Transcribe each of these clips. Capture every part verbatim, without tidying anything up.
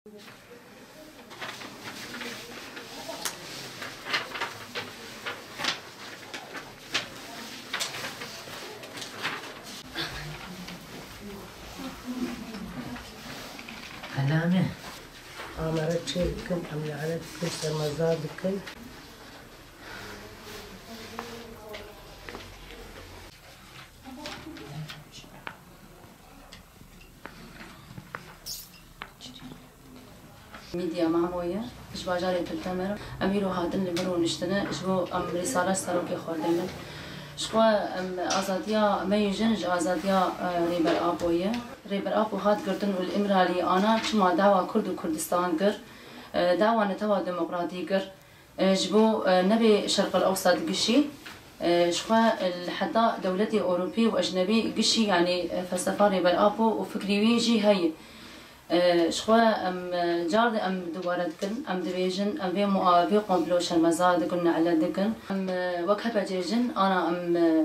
Helal me. Amere çê dikin, em lehre dikin, şermezar dikin. Mîdya Mamo ye, ji bajarê Til Temer. Em îro hatin li vir rûniştine, ji bo em rîsala serokê xwe dênin. Ji xwe em azadiya me yê jin ji azadiya, e, Rêber Apo ye. Rêber Apo hat girtin û li Îmraliyê ana çima dawa Kurd û Kurdistan kir, e, dawa netewa demokratî kir. E, ji bo, e, nebê Şerqil Ewsat gişî, e, ji xwe, e, li heta dewletê Ewropî û ecnebî gişî, yanî, e, felsefa Rêber Apo û fikrî wî jî heye. E, ji xwe em, e, car de em dubare dikin, em dibêjin, em vê mua-, vê komplo şermezar dikin, nelet dikin. Em, e, wek H P C jin, ana em, e,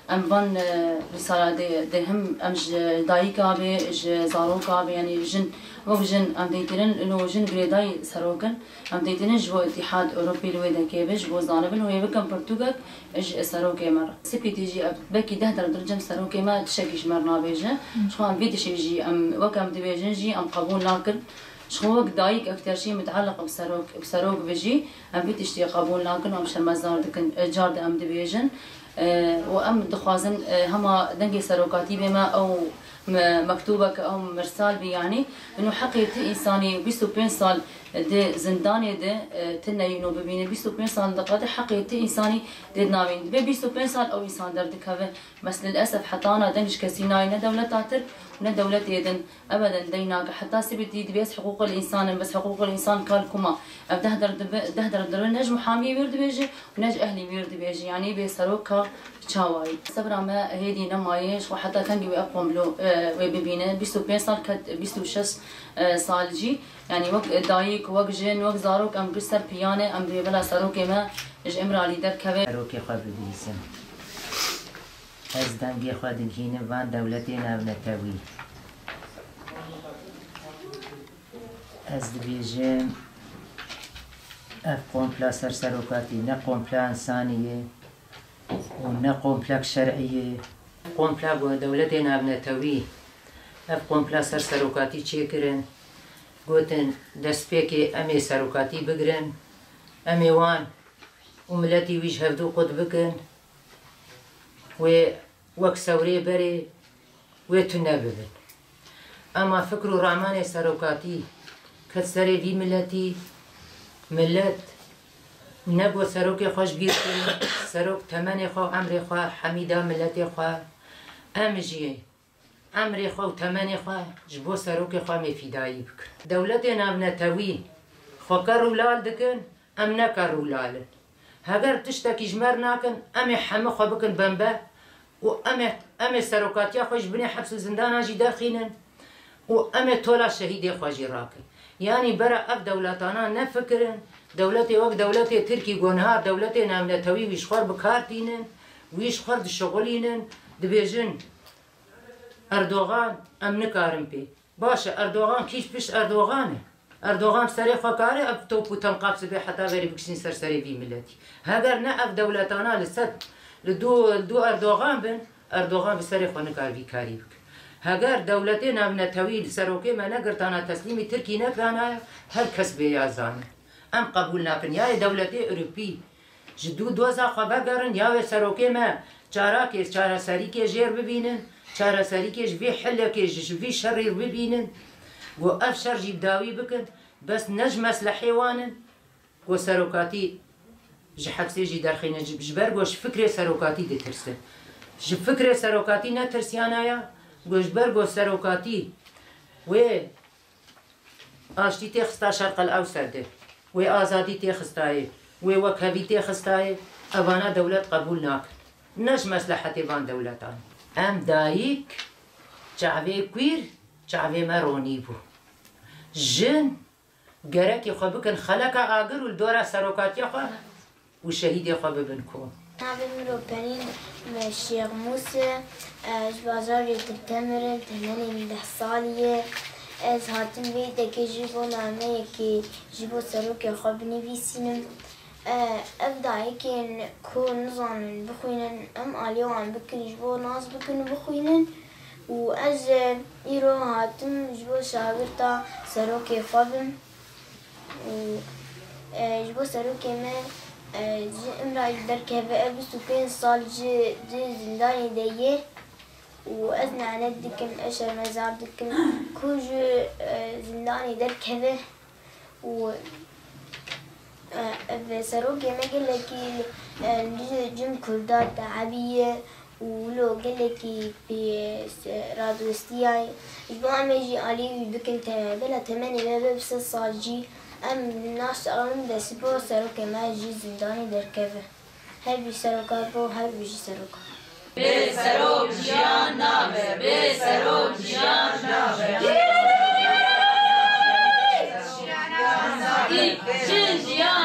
Em van, e, rîsala dê, dê him em ji dayika bê, ji zaroka bê, yanî jin, wek jin em dê tênin, ino jin girêdayî serok in, em dê tênin ji bo Îtîhad Ewropî li wê dekê be, ji bo zanibin wê bikin pirtûkek ji serokê me re. Spîtî jî ev belkî deh der dir cem serokê me tiştekî ji me re nabêje. Ji xwe em vê tiştê jî em, wek em dibêjin jî em qebûl nakin. Ji xwe wek dayik ev tiştê mitealiq bi serok, bi serok be jî em vê tiştê qebûl nakin û em şermezar dikin. E, car de em dibêjin. E, û em dixwazin, e, hema dengê serokatî bê me ew me-, mektûbeke ew mirsal bî, yanî. Ino heqê ti însanî bîst û pênc sal di zindanê de, e, ti neyîno bibîne. Bîst û pênc sal diqede heqê ti însanî dê nabîn. Dibê bîst û pênc sal ew însan derdikeve. Bes lilesef heta ana deng ji kesî nayê, ne dewleta Tirk û ne dewletê din. Ebeden deng nake. Heta sibitî dibê ez hiqûqil însan im, bes hiqûqil însan kal kuma. Ev deh der dibe, deh der dibe ne ji muhamiyê wî dibêje û ne ji ehlî wî dibêje. Yanî bê seroka çawayî. Sebra me hêdî nemayê, ji xwe heta kengî wê ev komplo, e, wê bibîne. Bîst û pênc sal ket, bîst û şeş, e, sal jî. Yanî wek dayik, wek jin, wek zarok em giş ser piyan e, em bê bila serokê me ji Îmralî derkeve. Serokê xwe bibihîzin. Ez dengê xwe digihînim van dewletê navnetewî. Ez dibêjim, ev kompla ser serokatî ne kompla însanî ye û ne komplek şer'î ye. Kompla ku dewletê navnetewî ev kompla ser serokatî çêkirin, gotin, destpêkê em ê serokatî bigirin, em ê wan û miletî wî ji hevdû qut bikin, wê wek sewrê berê wê tune bibin. Ema fikr û ramanê serokatî ket serê vî miletî, milet ne got serokê xwe ji bîr kirin, serok temenê xwe, emrê xwe hemî da miletê xwe. Em jî emrê xwe û temenê xwe ji bo serokê xwe em ê fîdayî bikin. Dewletê navnetewî xwe ker û lal dikin, em ne ker û lal in. Heger tiştekî ji me re nakin, em ê hemû xwe bikin bembe û em ê, em ê serokatiya xwe ji binê heps û zindana jî derxînin û em ê tola şehîdê xwe jî rakin. Yanî bera ev dewletana nefikirin, dewletê wek dewletê Tirkî ku niha dewletê navnetewî wî ji xwe re bi kar tînin, wî ji xwe re dişixulînin, dibêjin, Erdogan, em nikarin pê. Baş e, Erdogan kî ji pişt Erdogan e? Erdogan bi serê xwe kare ev top û tenqab sibê heta verê bikişîn ser serê vî miletî. Heger ne ev dewletana li ser, li dû, li dû Erdogan bin, Erdogan bi serê xwe nikare vî karî bike. Heger dewletê navnetewî li serokê me negirtana, teslîmî Tirkî nekirana, her kes bê ya zane. Em qebûl nakin. Ya yê dewletê Ewropî, Ji dû doza xwe vegerin, ya wê serokê me çarakê, çareserîkê jêr bibînin, çareserîkê ji vî hilekê, ji, ji vî şerî bibînin, ku ev şer jî bi dawî bikin, bes ne ji meslehê wan in, ku serokatî ji hepsê jî derxînin, ji, ji ber ku ji fikrê serokatî ditirsin. Ji fikrê serokatî netirsiyana ya, ku ji ber ku serokatî wê Aştî têxista Şerqel Ewsed de, wê azadî têxistayê, wê wekhevî têxistayê, evana dewlet qebûl nakin. Ne ji meslehetê van dewletan. Em dayik, çavê kwîr, çavê me ronî bû. Jin, gerekî xwe bikin xeleka agir û li dora serokatiya xwe û şehîdê xwe bibin kom. Navê min Roperîn Şêxmûs e, ez ji bajarê Til Temir im, temenê min deh salî ye. Ez hatim vê yekê ji bo nameyekê ji bo serokê xwe binivîsînim. E, ev dayikên ku nizanin bixwînin, em aliyê wan bikin, ji bo nas bikin û bixwînin. Û ez, e, îro hatim ji bo şagirta serokê xwe bim. Û, e, ji bo serokê me, e, ji imra jî derkeve, ev bîst û pênc sal ji, ji zindanê de ye. Û ez nenet dikim, ez şermezar dikim ku ji, e, zindanê derkeve. Û, e, ev serokê me gelekî, e, li cem Kurda teabiye û wilo gelekî pê, e, radwestiyaye. Ji bo em ê jî alî wî bikin te, bela temenê me be bi sed sal jî em naşerin dest bo serokê me ji zindanê derkeve. Her bî seroka bo, her bî jî seroka. Bê serok jiyan nabe, bê serok jiyan nabe. Jin jiyan